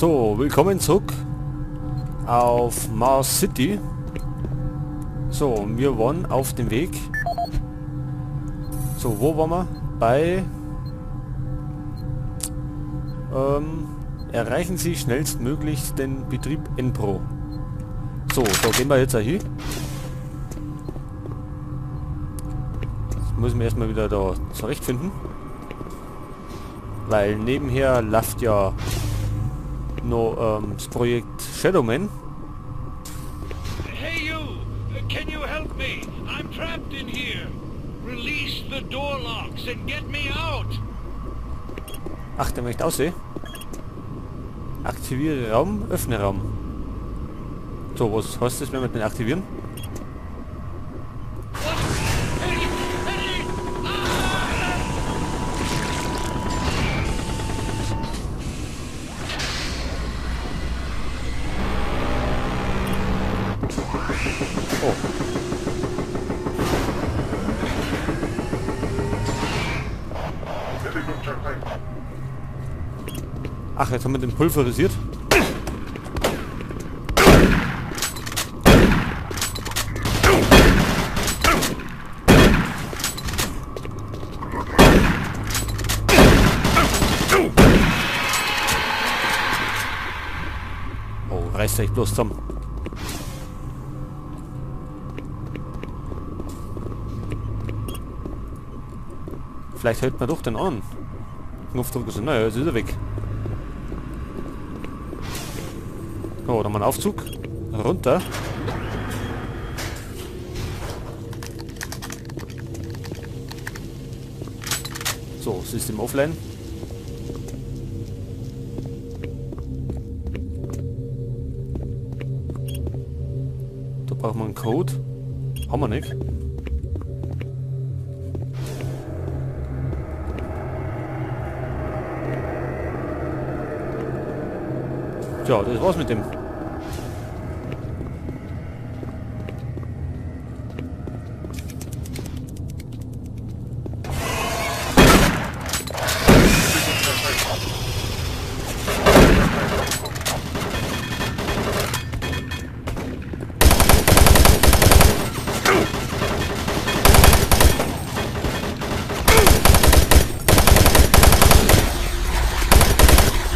So, willkommen zurück auf Mars City. So, wir waren auf dem Weg. So, wo waren wir? Bei... erreichen Sie schnellstmöglich den Betrieb Enpro. So, da gehen wir jetzt auch hin. Das müssen wir erstmal wieder da zurechtfinden. Weil nebenher läuft ja noch das Projekt Shadowman. Hey you! Can you help me? I'm trapped in here. Release the door locks and get me out. Ach, der möchte aussehen. Aktiviere Raum, öffne Raum. So, was heißt das, wenn wir den aktivieren? Oh. Ach, jetzt haben wir den pulverisiert. Oh, reißt euch bloß zusammen. Vielleicht hält man doch den anderen Knopf drücken sollen. Naja, jetzt ist er weg. Oh, da haben wir einen Aufzug. Runter. So, System offline. Da brauchen wir einen Code. Haben wir nicht. Tja, das war's mit dem.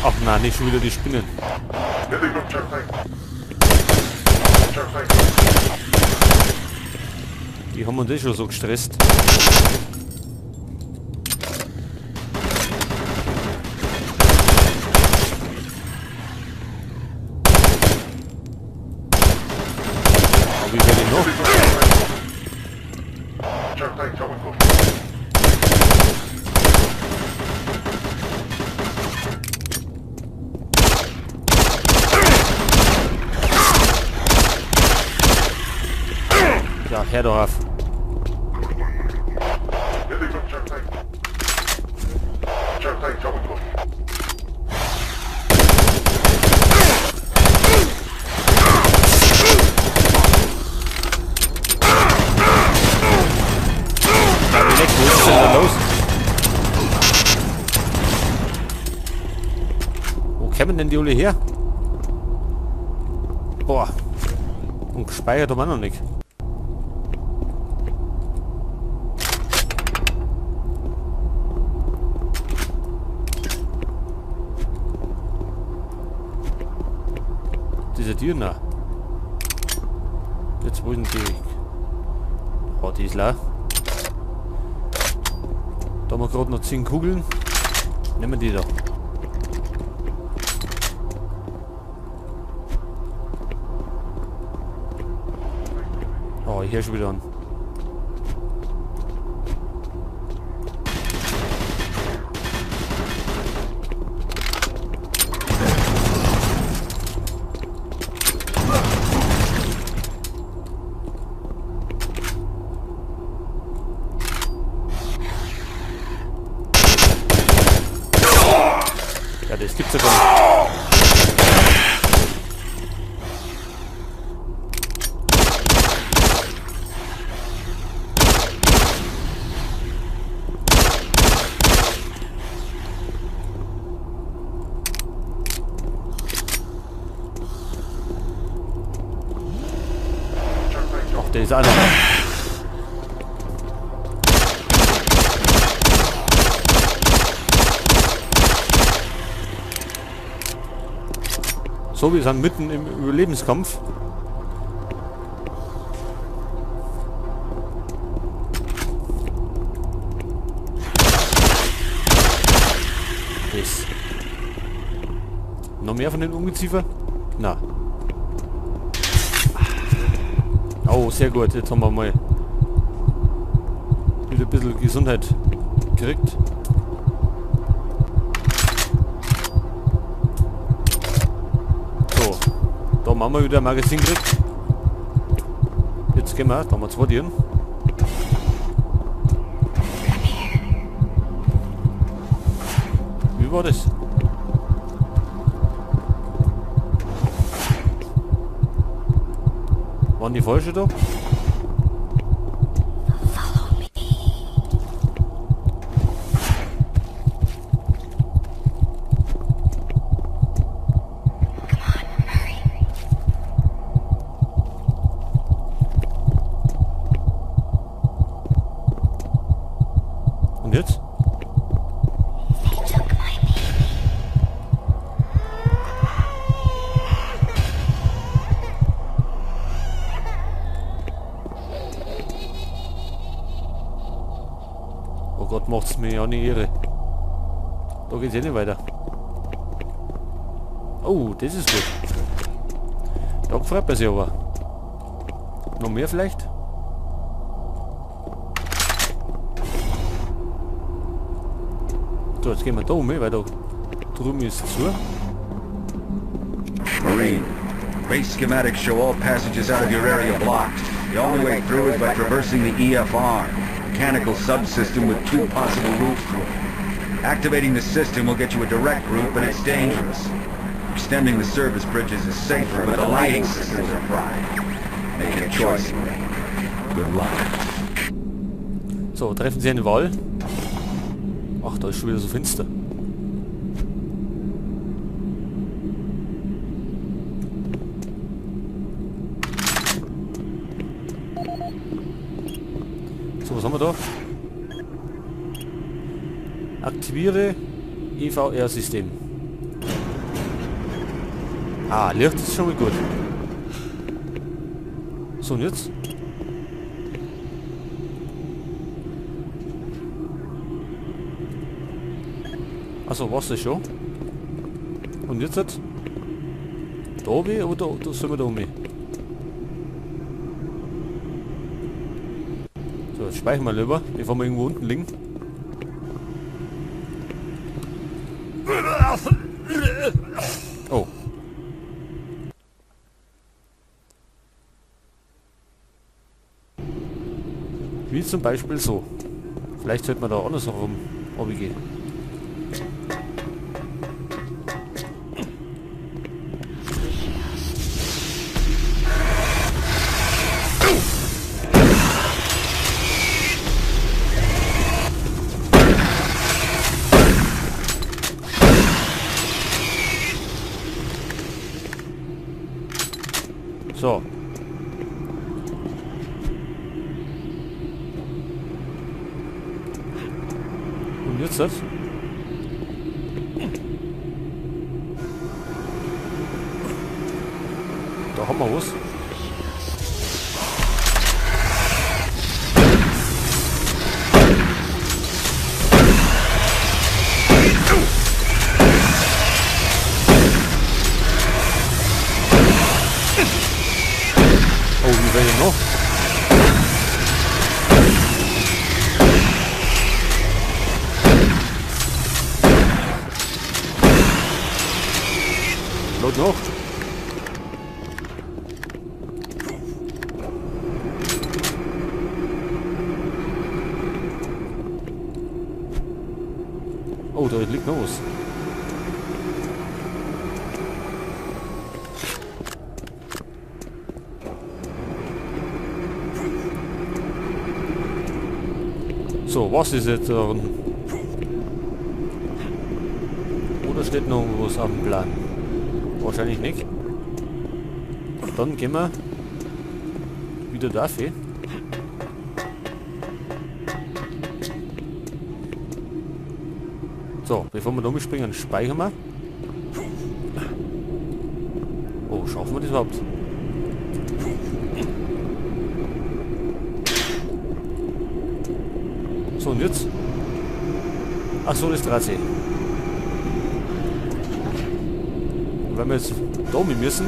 Ach nein, nicht schon wieder die Spinnen. Die haben uns eh schon so gestresst. Aber wie werde ich noch? Ja, her doch auf. Ja, wie leck, wo ist denn da los? Wo kämen denn die alle her? Boah. Und gespeichert haben wir noch nicht. Diese Tür. Jetzt wo sind die? Oh, die ist leer. Da haben wir gerade noch 10 Kugeln. Nehmen wir die da. Oh, ich höre schon wieder an. Ja, das gibt's ja gar nicht. Der ist auch noch. So, wir sind mitten im Überlebenskampf. Das. Noch mehr von den Ungeziefer? Na. Oh, sehr gut. Jetzt haben wir mal wieder ein bisschen Gesundheit gekriegt. So, da haben wir wieder ein Magazin gekriegt. Jetzt gehen wir, da haben wir zwei Tieren. Wie war das? Waren die falsche da? Und jetzt? Oh Gott, macht's mir ja nicht irre. Da geht's eh nicht weiter. Oh, das ist gut. Da freut man sich aber. Noch mehr vielleicht? So, jetzt gehen wir da um, weil da drüben ist zu. Marine, base schematics show all passages out of your area blocked. The only way through is by traversing the EFR, mechanical subsystem with two possible routes through it. Activating the system will get you a direct route, but it's dangerous. Extending the service bridges is safer, but the lighting systems are fried. Make a choice, Marine. Good luck. So, treffen Sie eine Wahl. Ach, da ist schon wieder so finster. So, was haben wir da? Aktiviere EVR-System. Ah, Licht ist schon mal gut. So, und jetzt? Also was ist schon? Und jetzt? Da oben oder da sind wir da oben? So, jetzt speichern wir lieber, bevor wir irgendwo unten liegen. Oh. Wie zum Beispiel so. Vielleicht sollte man da andersherum runtergehen. So. Und jetzt das? Da haben wir was. Oh, wie will ich noch? Lot noch. Oh, da liegt noch was. So, was ist jetzt da unten? Oder steht noch was auf dem Plan? Wahrscheinlich nicht. Dann gehen wir Wieder dafür. So, bevor wir da umspringen, speichern wir. Oh, schaffen wir das überhaupt? So, und jetzt? Ach so, das dreht sich. Und wenn wir jetzt da mit müssen,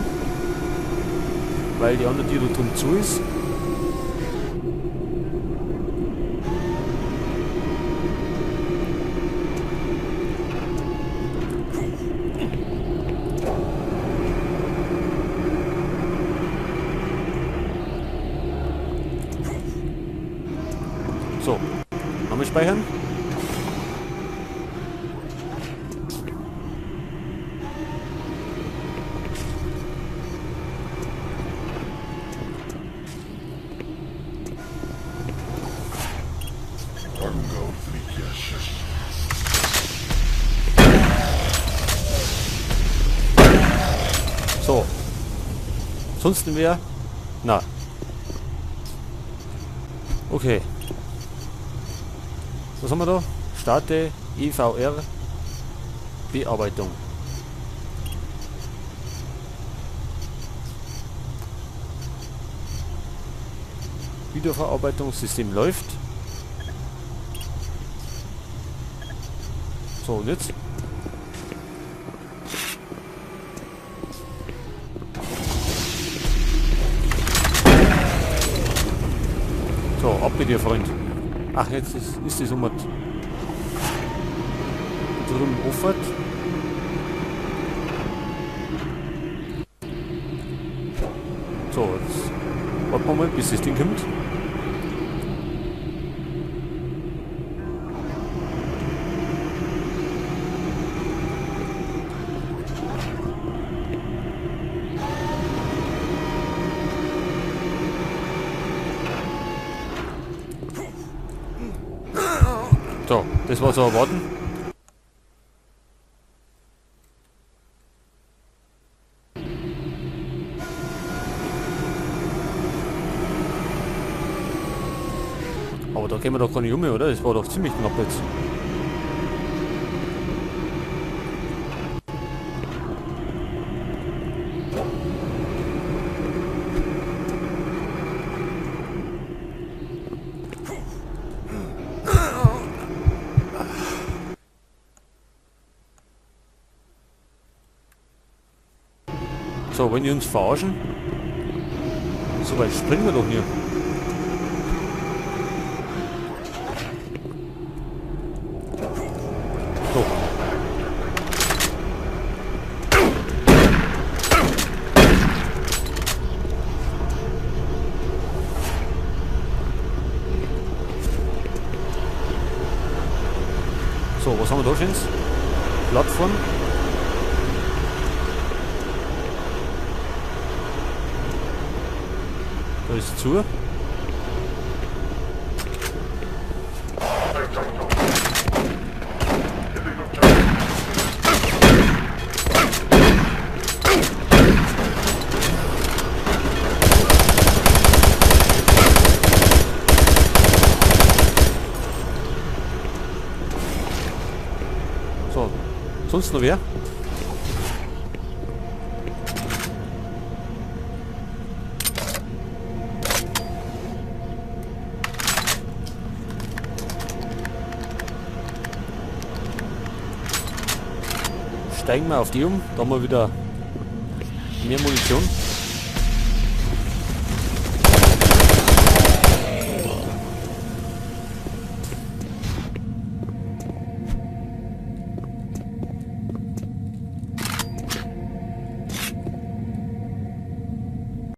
weil die andere Tür da drüben zu ist. So, nochmal speichern. So. Sonst wer? Na. Okay. Was haben wir da? Starte EVR Bearbeitung. Wiederverarbeitungssystem läuft. So, und jetzt? So, ab mit dir, Freund. Ach, jetzt ist das um drüben offen. So, jetzt warten wir mal, bis das Ding kommt. So, das war zu erwarten. Aber da gehen wir doch gar nicht um, oder? Das war doch ziemlich knapp jetzt. So, wollen die uns verarschen? So weit springen wir doch hier. So. So, was haben wir da schön? Plattform. Da ist zu. So, sonst noch wer? Steigen wir auf die um, da haben wir wieder mehr Munition.